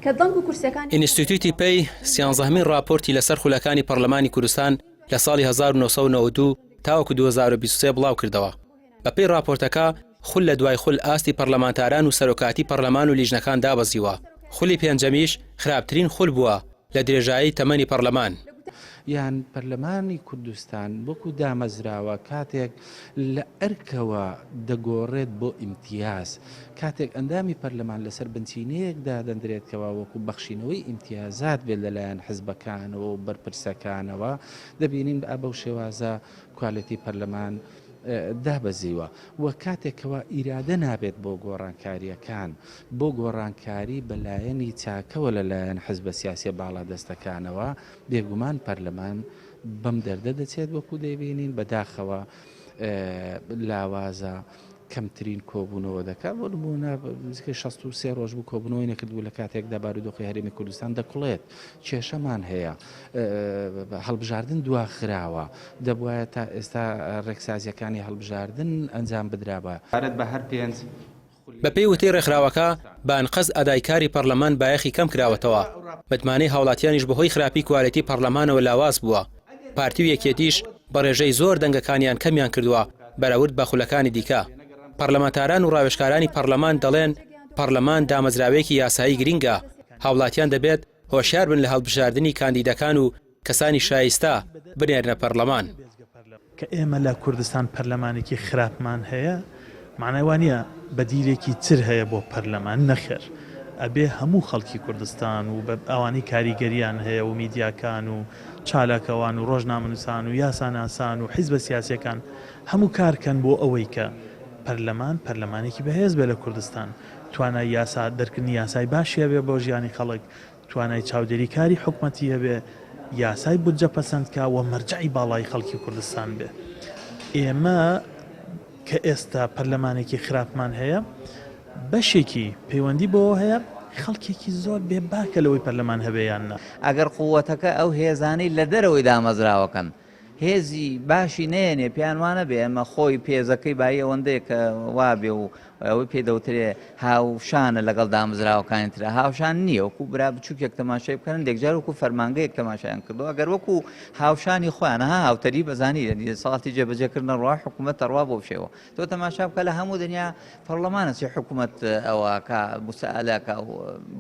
کە دەنگ و کورسیەکانیان کەم ئینستیتیوتی کردەوە. پەی سیانزەهەمین ڕاپۆرتی لەسەر خولەکانی پەڕلەمانی کوردستان لە ساڵی 1992 تاوەکو 2023 بڵاوکردەوە. بەپێی ڕاپۆرتەکە، خول لە دوای خول ئاستی پەڕلەمانتاران و سەرۆکایەتی پەڕلەمان و لیژنەکان دابەزیوە، خولی پێنجەمیش خراپترین خول بووە لە درێژایی تەمەنی پەڕلەمان. یان پەرلەمانی کوردستان وەکو دامەزراوە کاتێک لە ئەرکەوە دەگۆڕێت بۆ ئیمتیاز، کاتێک ئەندامی پەرلەمان لەسەر بنچینەیەک دادەندرێت کەوا وەکو بەخشینەوەی ئیمتیازات بێت لەلایەن حزبەکانەوە و بەرپرسەکانەوە، دەبینین ئا بەو شێوازە کوالێتی پەرلەمان دابەزیوە و کاتێک کەوا ئیرادە نابێت بۆ گۆڕانکارییەکان، بۆ گۆڕانکاری بە لایەنی چاکەوە لە لایەن حزبە سیاسیە باڵادەستەکانەوە، بێگومان پەرلەمان بەم دەردە دەچێت وەکو دەیبینین، بەداخەوە لاوازە. کەمترین کۆبوونەوە دەکات، بۆ نموونە نزیکەی 63 ڕۆژ بوو کۆبوونەوەی نەکردبوو لە کاتێکدا بارودۆخی هەرێمی کوردستان دەکوڵێت، کێشەمان هەیە، هەڵبژاردن دواخراوە، دەبوایە تا ئێستا ڕێکسازییەکانی هەڵبژاردن ئەنجام بدرابا. سەبارەت بە هەر پێنج خولی بەپێی وتەی ڕێکخراوەکە، بە ئەنقەست ئەدای کاری پەڕلەمان بایەخی کەم کراوەتەوە، متمانەی هاوڵاتیانیش بەهۆی خراپی کوالێتی پەڕلەمانەوە لاواز بووە، پارتی و یەکێتیش بە ڕێژەی زۆر دەنگەکانیان کەمیان کردووە بەراورد بە خولەکانی دیکە. پەڕلەمانتاران و ڕاوێژکارانی پەڕلەمان دەڵێن، پەڕلەمان دامەزراوەیەکی یاسایی گرنگە، هاوڵاتیان دەبێت هۆشیار بن لە هەڵبژاردنی کاندیدەکان و کەسانی شایستە بنێرنە پەڕلەمان. کە ئێمە لە کوردستان پەرلەمانێکی خراپمان هەیە مانای وا نییە بەدیلێکی تر هەیە بۆ پەرلەمان، نەخێر ئەبێ هەموو خەڵکی کوردستان و ئەوانەی کاریگەریان هەیە و میدیاکان و چالاکەوان و ڕۆژنامەنووسان و یاساناسان و حیزبە سیاسیەکان هەموو کار کەن بۆ ئەوەی کە پەرلەمان پەرلەمانێکی بەهێز بێ لە کوردستان توانای یاسا دەرکردنی یاسای باشی هەبێ بۆ ژیانی خەڵک توانای چاودێری کاری حکومەتی هەبێ، یاسای بودجە پەسەند کا و مەرجەعی باڵای خەڵکی کوردستان بێ. ئێمە کە ئێستا پەرلەمانێکی خراپمان هەیە، بەشێکی پەیوەندی بەوە هەیە خەڵکێکی زۆر بێ باکە لەوەی پەرلەمان هەبێ یان نا. ئەگەر قووەتەکە ئەو هێزانەی لە دەرەوەی دامەزراوەکەن هێزی باشی نەیەنێ پێیان وانەبێ ئەمە خۆی پێزەکەی بایی ئەوەندەیە کە وابێ و ئەوەی پێ دەوترێ هاوشانە لەگەڵ دامەزراوەکانی ترە هاوشان نییە وەکو برا بچووکێک تەماشای بکەن هەندێک جار وەکو فەرمانگەیەک تەماشایان کردو ئەگەر وەکو هاوشانی خۆیان ها هاوتەری بەزانی دەسەڵاتی جێبەجێکردنە ڕوا حکوومەت ڕوا بۆ شێوە تۆ تەماشا بکە لە هەموو دنیا پەرلەمانە چی حکوومەت ئەوەکە مسەئەلەکە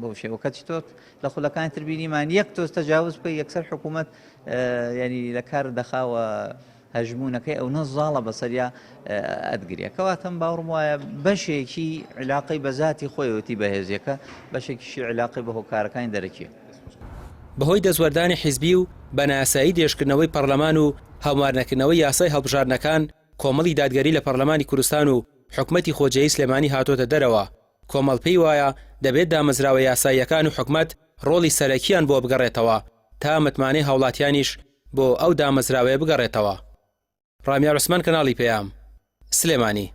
بۆ شێوە کەچی تۆ لە خولەکانی تر بینیمان یەک تۆز تەجاوز بکە یەکسەر حکوومەت یعنی لە کار دەخاوە هەژموونەکەی ئەونە زاڵە بەسەریا ئەتگرێ کەواتە من باوەڕم وایە بەشێکی عیلاقەی بە زاتی خۆیەتی بەهێزیەکە بەشێکیشی عیلاقەی بە هۆکارەکانی دەرەکیە. بەهۆی دەستوەردانی حیزبی و بە نایاسایی درێژکردنەوەی پەڕلەمان و هەموارنەکردنەوەی یاسای هەڵبژاردنەکان، کۆمەڵی دادگەری لە پەڕلەمانی کوردستان و حکومەتی خۆجێیی سلێمانی هاتۆتە دەرەوە، کۆمەڵ پێی وایە دەبێت دامەزراوە یاساییەکان و حکومەت ڕۆڵی سەرەکییان بۆ بگەڕێتەوە تا متمانەی هاوڵاتیانیش بۆ ئەو دامەزراوەیە بگەڕێتەوە. ڕامیار عوسمان کەناڵی پەیام، سلێمانی.